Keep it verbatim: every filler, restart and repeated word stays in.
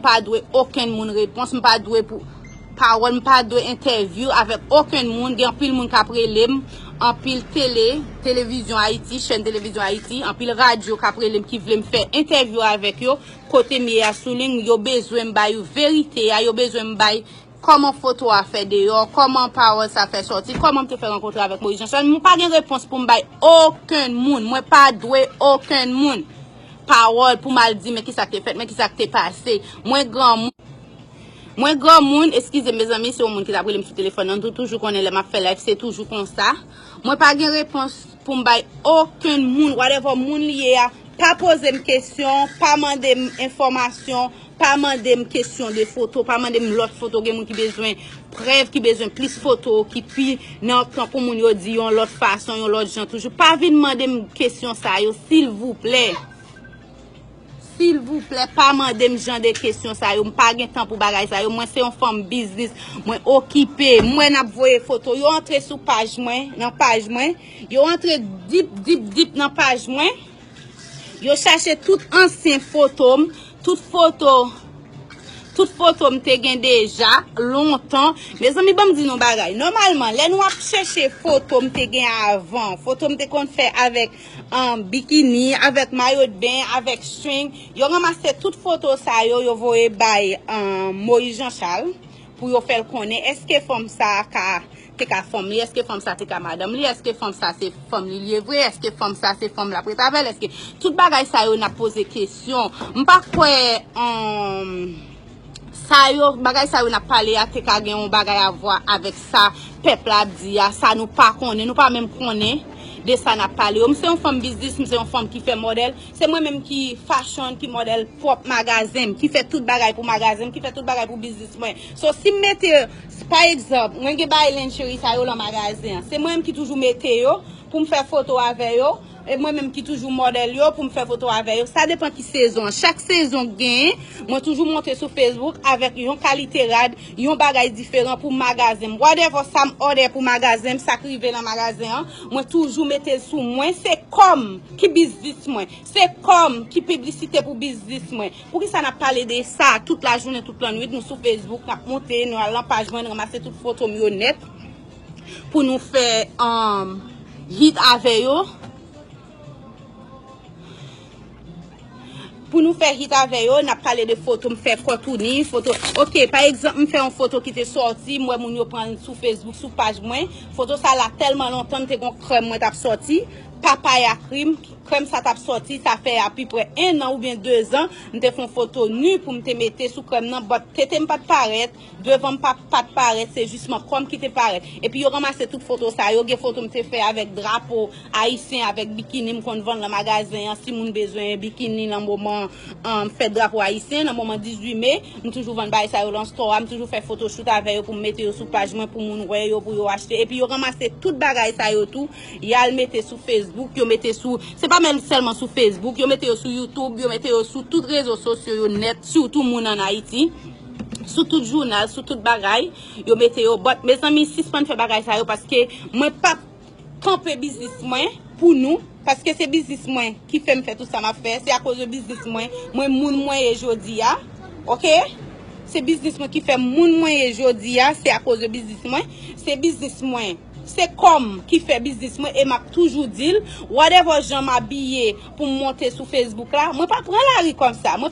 pa dwe okenn moun repons, m pa dwe pou pawòl, m pa dwe entèvyou avèk okenn moun. Gen anpil moun k ap rele m, anpil tele, televizyon Ayiti, chèn televizyon Ayiti, anpil radyo k ap rele m ki vle m fè entèvyou avèk yo. Kote m ye a sou liy, yo bezwen m ba yo verite a, yo bezwen m bay kòman foto a fè deyò, kòman pawòl sa fè sòti, kòman m te fè rankontre avèk Moyiz Janchal. M pa gen repons pou m bay okenn moun. Mwen pa dwe okenn moun pawòl pou m al di men kisa k te fèt, men kisa k te pase. Mwen granmoun, mwen granmoun, eskize m, mezanmi, se yon moun ki t ap rele m sou telefòn nan, nou toujou konnen lè m ap fè live, se toujou konsa. Mwen pa gen repons pou m bay okenn moun, whatever moun li ye a, pa poze m kesyon, pa mande m enfòmasyon, pa mande m kesyon de foto, pa mande m lòt foto, gen moun ki bezwen prèv, ki bezwen plis foto, ki pi nan, tankou moun yo di yon lòt fason, yon lòt jan toujou. Pa vin mande m kesyon sa yo, silvouplè. Silvouplè, pa mande m jan de kesyon sa yo. M pa gen tan pou bagay sa yo. Mwen se yon fanm biznis. Mwen okipe. M wè n ap voye foto. Yo antre sou paj mwen, nan paj mwen. Yo antre dip, dip, dip nan paj mwen. Yo chache tout ansyen foto m, tout foto, tout foto m te gen deja, lontan. Mezanmi, ban m di nou bagay. Nòmalman, lè nou ap chèche foto m te gen avan, foto m te konn fè avèk um, bikini, avèk mayo de ben, avèk string. Yo ranmase tout foto sa yo, yo voye bay um, Moyiz Janchal pou yo fè l konnen èske fanm sa a ka, te ka fanm li, èske fanm sa te ka madanm li, èske fanm sa se fanm li li ye vre, èske fanm sa se fanm l ap ret avè l, èske tout bagay sa yo n ap poze kesyon. M pa kwè um, sa yo, bagay sa yo n ap pale a te ka gen yon bagay a vwa avèk sa pèp la ap di a, sa nou pa konnen, nou pa menm konnen de sa n ap pale yo. M se yon fanm biznis, m se yon fanm ki fè modèl, se mwen menm ki fashion, ki modèl pwòp magazen m, ki fè tout bagay pou magazen m, ki fè tout bagay pou biznis mwen. So, si m mete, pa egzanp, mwen gen bagay lingerie sa yo lan magazen an, se mwen menm ki toujou mete yo pou m fè foto avè yo, e mwen menm ki toujou modèl yo pou m fè foto avè yo. Sa depan ki sezon an. Chak sezon k genyen, mwen toujou monte sou Facebook avèk yon kalite rad, yon bagay diferan pou magazen m. Whatever sa m òdè pou magazen m, sa k rive nan magazen an, mwen toujou mete l sou mwen. Se kò m ki biznis mwen. Se kò m ki piblisite pou biznis mwen. Poukisa n ap pale de sa tout lajounen, tout lannwit? Nou sou Facebook, n ap monte, nou al nan paj mwen, n ranmase tout foto m yo nèt pou nou fè um, hit avè yo. Pou nou fè hit avè yo, n ap pale de foto m fè kòtouni, foto. Oke, pa egzanp, m fè yon foto ki te sòti, m wè moun yo pran l sou Facebook, sou paj mwen. Foto sa la tèlman lontan, m te gon krèm mwen t ap sòti, Papaya Cream, krèm sa t ap sòti, sa fè apiprè en an oubyen de zan, m te fè yon foto ni pou m te mete sou krèm nan, but tete m pa t parèt, devan m pa, pa t parèt, se jisman kò m ki te parèt. Epi yo ranmase tout foto sa yo, gen foto m te fè avèk drapo ayisyen, avèk bikini m konn vann lan magazen an, si moun bezwen bikini lan moman um, fèt drapo ayisyen, lan moman dizuit me, m toujou vann bagay sa yo lan store a, m toujou fè photoshoot avè yo pou m mete yo sou paj mwen, pou moun wè yo, pou yo achte. Epi yo ranmase tout bagay sa yo tou, y al mete sou Facebook, yo mete sou, se pa menm sèlman sou Facebook, yo mete yo sou YouTube, yo mete yo sou tout rezo sosyo yo nèt, sitou moun ann Ayiti, sou tout jounal, sou tout bagay, yo mete yo. But, mezanmi, sispann fè bagay sa yo, paske mwen p ap kanpe biznis mwen pou nou, paske se biznis mwen ki fè m fè tout sa m ap fè, se akoz de biznis mwen, mwen moun mwen ye jodi a, oke? Se biznis mwen ki fè m moun mwen ye jodi a, se akoz de biznis mwen, se biznis mwen, se kò m ki fè biznis mwen, e m ap toujou di l, whatever jan m abiye pou m monte sou Facebook la, mwen pa pran lari kòmsa. Mwen